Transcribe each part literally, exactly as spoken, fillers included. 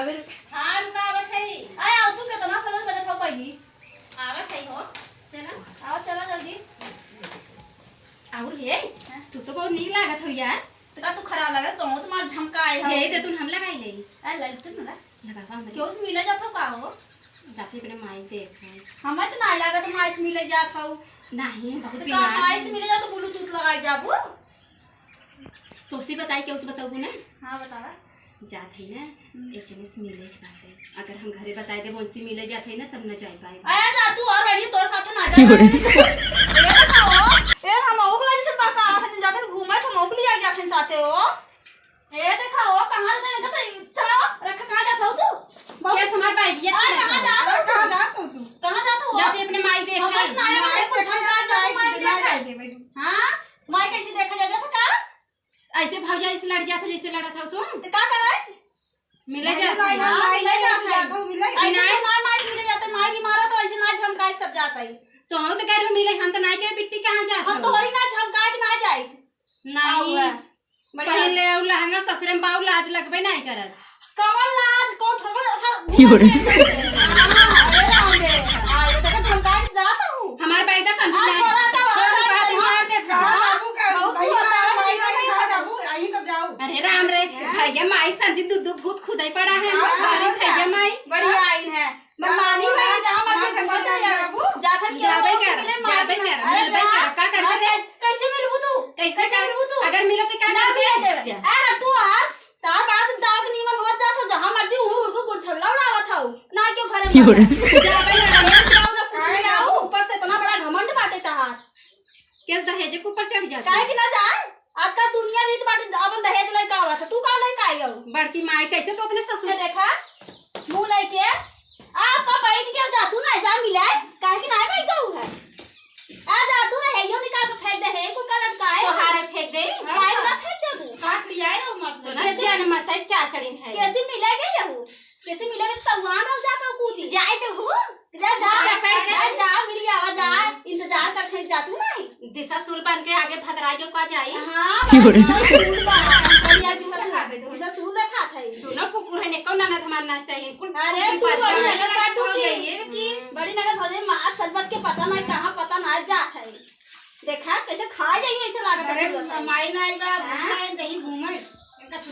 हाँ, रुका, आवत है। आय, आव तू, केतना सरल बजत हो पहिली। आवत है हो। चला। आव, चला जल्दी। आउर हे, हाँ? तू तो बहुत नीक लागत हो यार। तो का तू खराब लागत, तो तुम्हार झमकाए हो। हे, दे तू हम लगाई ले। अरे, ललित तू ना। लगावा हम। केहू से मिले जात हो का हो? जाते अपने माई देखे। हमें तो ना लागत माई से मिले जात हो। नहीं, बहुत तो का बीमार माई है। से मिले जात तो Bluetooth लगाई जाबू? तोसे बताई, केहू से बताबू ना? हाँ, बतावा। जात है ना, हम्म। एक जने से मिले के बात है। अगर हम घरे बताई देबो, उनसे मिले जात है ना, तब न जाई पाई। अरे जा तू और बहनी, तोर साथ ना जाए। ए बताओ, ए हम ओकला जैसे का, का, हम जाते घूमे, हम ओकली आ जाते साथे हो। ए देखा हो, कहाँ से, से, चला, रख, कहाँ जात हो तू? बहुत केस हमार बैग, ये आ, छोड़ कहाँ दे। जात हो अरे, कहाँ तू? जात हो तू? कहाँ जात हो? जाते अपने माई देखे। हम ना आए, माई कुछ देखे, हम कहाँ जात हो, माई माई देखे। देखे, बैठू। हाँ? माई कैसे देखा जाता था का? ऐसे भौजाई से लड़ जात, जैसे लड़त हो तुम। तो का करे? मिले मिले जात हो। जात हो। हाँ, माई मिले जात हो, जात हो, मिले। ऐसे नहीं। तो माई, माई मिले जाते, माई बीमार हो तो ऐसे ना झमकाए सब जात है। तो हम तो कह रहे मिले, हम तो नहीं कहे बिट्टी कहाँ जात हम हो? तोहरी ना झमकाए के ना जाए। नहीं। आउआ। बढ़िया। पहले उ लहंगा ससुरे में बाऊ लाज लगबे नहीं करत। कवन लाज, कौन थोड़ा सा घूमत है। हाँ, अरे राम रे। हाँ, ये तो झमका के जाता हूँ। हमार बैग दा संदीप आ, नहीं। छोड़ा, हटाओ, छोड़, हटाओ, बात हटाओ। मार दे। कहाँ बाबू का बहुत भाई हुआ, का तारा माई पीछे का में। जाबू, यहीं तो जाओ। अरे राम रे, हाँ। भैया माई संदीप दू, दू भूत खुदै पड़ा है। हाँ, अरे हाँ, भैया माई। बढ़िया आइन है। मनमानी हाँ, भाई, जहाँ मर्जी हाँ, घूमो चले जाओ। जाबू। जात है कि जाबे वो कर, किले मार जाबे दिया। कर, अरे मिलबे जा। कर, का करबे हाँ, रे? कैसे, कैसे मिलबू तू? कैसे कैसे कर? मिलबू तू? अगर मिलत तो का ना करबे? मिले देवे। जा। अरे तू आ, तार बाद दाग नीमन हो जात हो, जहाँ मर्जी उड़ उड़ के गुड़छल्ला उड़ावत हो। ना क्यों घरे में क्यों रे? बैठा। जाबे कर, ना जाओ, ना कुछ अरे ले आओ, ऊपर से इतना बड़ा घमंड बाटे तहार। केस दहेज के ऊपर चढ़ जात काहे है। कि ना जाए? आजकल दुनिया रीत बाटे, अपन दहेज लइका आवत है, तू का लइका आई हो? बड़की माई कैसे तो अपने ससुर ये देखा, मुँह लइके, आ, आपका बैठ के जा, तू ना जा मिले, काहे कि ना बैठ जाऊ है? आ जा, तू है, यो निकाल के फेंक दे, है, कुल का लटकाए। तोहार है फेंक दे। हाँ, काहे ना फेंक देबू? कास लियाए हो मर्द। तो ना कैसे? जान मत है, चाचड़िन है। कैसे मिले गई रहू? कैसे मिले गई, तउआन रह जाता कूदी। जाए तो हूँ। जा, जा, चपेट के। जा, जा, मिली आवा, जा। इंतजार कर, फेंक जा तू नहीं। दिशा सुल बन के आगे फतराई के का जाई? हाँ, बढ़िया सुल बा। बढ़िया दिशा सुल, दिशा सुल देखा था। दोनों कुकुर है, ने कौन ननद हमार ना सही, कुल अरे, कुकुर तू पर बड़ी जा। ननद हो गई है कि? हम्म। बड़ी ननद हो गई, माँ सच बच के पता नहीं कहाँ, पता ना जात है। देखा, कैसे खा जाइए, ऐसे लागत है अरे, तुरंत। माई ना आई बा, हाँ? भूखा है, कहीं घूमे।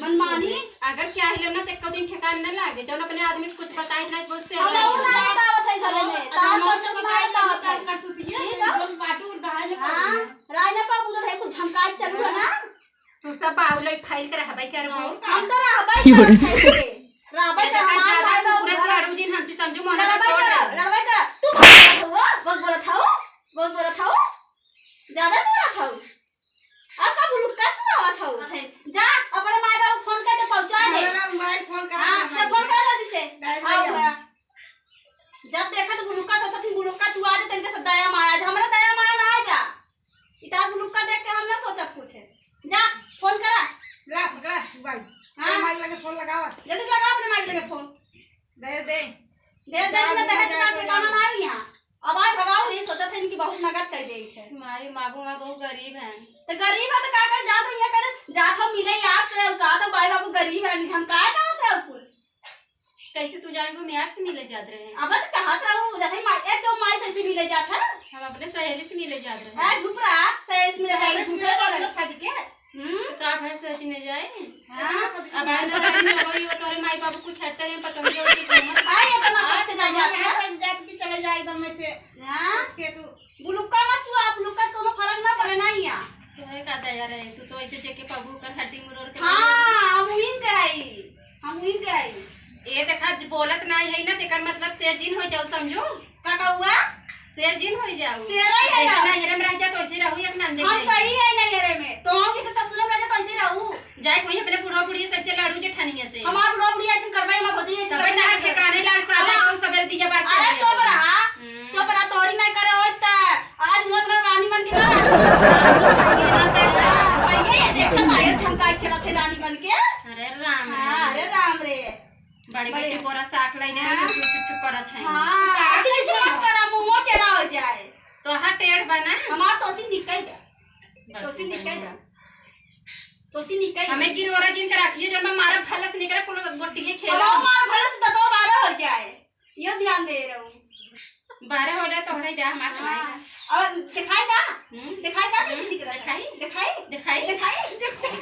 मनमानी। अगर चाह लो ना, तो एको दिन ठिकान न लागे। जौन अपने आदमी से कुछ बताई ना, बहुत से हम रही। ना बतावत है घरे में। हाँ, तार अगर मौसम मौसम बताई ना तो बताई। कर तू पिए, ठीक है? जौन बाटू उड़ रहा है, हाँ, राय ना पाबू तो भाई कुछ झमकाए चलू है ना। तू सब बाउल एक फाइल के रहबे करबो। हाँ। हम तो रहबे करत है के। रहबे ऐसा कर, हमार ज्यादा भाई तू पूरे बाबू से लड़ू जिन हमसे समझू, मना रहबे तोड़ कर, दे। रहबे कर। तू बहुत बोलत हो, बहुत बोलत हो, बहुत बोलत हो। ज्यादा बोलत हो। अब का बुलुक्का चुआवत हो? जा, अपने माई बाबू फोन कर दे, पहुंचा दे। अरे माई फोन कर हाँ, दे, जा फोन कर जल्दी से। डायल आओ भैया। हुआ। जब देखा तो बुलुक्का सोचत ही, बुलुक्का चुआ दे, तनिक से दया माया। आज हमरा दया माया ना आएगा। इतना बुलुक्का देख के हम ना सोचत कुछ है। जा, फोन करा। ला, पकड़ा, भाई। हाँ। अपने माई लगे फोन लगावा। जल्दी से लगा अपने माई लगे फोन। दे दे। दे दे, दहेज ना दहेज का ठिकाना ना है यहाँ। अब आए भगाओ, ये सोचत है इनकी बहुत नगद कर दे है। माई, बाबू, माँ बहुत गरीब है। तो गरीब है तो का कर, जात हो ये कर, जात हो मिले यार से, का तो माई बाबू गरीब है, नहीं झमकाए कहाँ से और कुल? कैसे तू जान को हम यार से मिले जात रहे? अब तो कहत रहू, जैसे माई, एक तो माई से ऐसे मिले जात है। हम अपने सहेली से मिले जात रहे। हाँ, झुप रहा, सहेली से मिले जात है, सहेली से झुप रहा। मिले जात है, सज के। हम्म? तो का भाई सच न जाए? हाँ, सच अब में। आज तक दिन वो तोरे माई बाबू कुछ हटते नहीं, पतोहिया उसी घूमत। आ, ये तो ना आज सोच के जा, तो जात मैं है। सच जात भी चले जाए एकदम में से। हाँ? सोच के तू। बुलुक्का मत छुआ, बुलुक्का से कोनो फर्क ना पड़े ना यहाँ। तुम्हें का दया रहे, तू तो ऐसे जेके पबू कर हड्डी मुरोर के हाँ, हम उहिन के हई, हम उहिन के हई। ये देखा, ज-, बोलत ना है ना, तेकर मतलब शेर जिन हो जाओ, समझू? का कहुआ? शेर जिन हो जाओ। शेर ही है जैसे ना। नैहरे में रह जा, तो ऐसे रहू, एक नंदे हम के। सही है नैहरे में। तो हम जैसे ससुर में रह जा, तो ऐसे रहू। जाए कोई अपने बुढ़वा बुढ़िया से ऐसे लड़ू जेठनिया से। हमार बुढ़वा बुढ़िया ऐसे करवाई, हमार भौजी ऐसे सबे करवाई, ना ना ठिकाने ला, साजा हाँ। गाँव सबेरे दिया बात अरे चले। चुप रहा, हम्म। चुप रहा, तोरी नहीं करे होत त आज हुआ तुम्हारा रानी बन के ना। ये ना देखा। भैया ये देखा था, ये झमकाई चला थे रानी बन के। अरे राम हाँ, रे। अरे राम रे। बड़ी बड़ी। बेटी बोरा साग लाई दे, हाँ। चुप चुप चुप करत है। हाँ, ऐसे ऐसे मत करा, मुंह टेढ़ा हो जाए। तोहार टेढ़ बा ना? हमार तोसी निकल जा। बड़ी तोसी निकल जा। तोसी निकल जा। हमें गिरोरा जिन के रखिए, जो मैं मारा भला से निकले, कुल गोटी के खेला। हमार मार भला तोहरे जा हमार हाँ। खाए। और दिखाई का? हम्म। दिखाई का कैसे हम्म, दिख रहा है? दिखाई? दिखाई? दिखाई? दिखाई?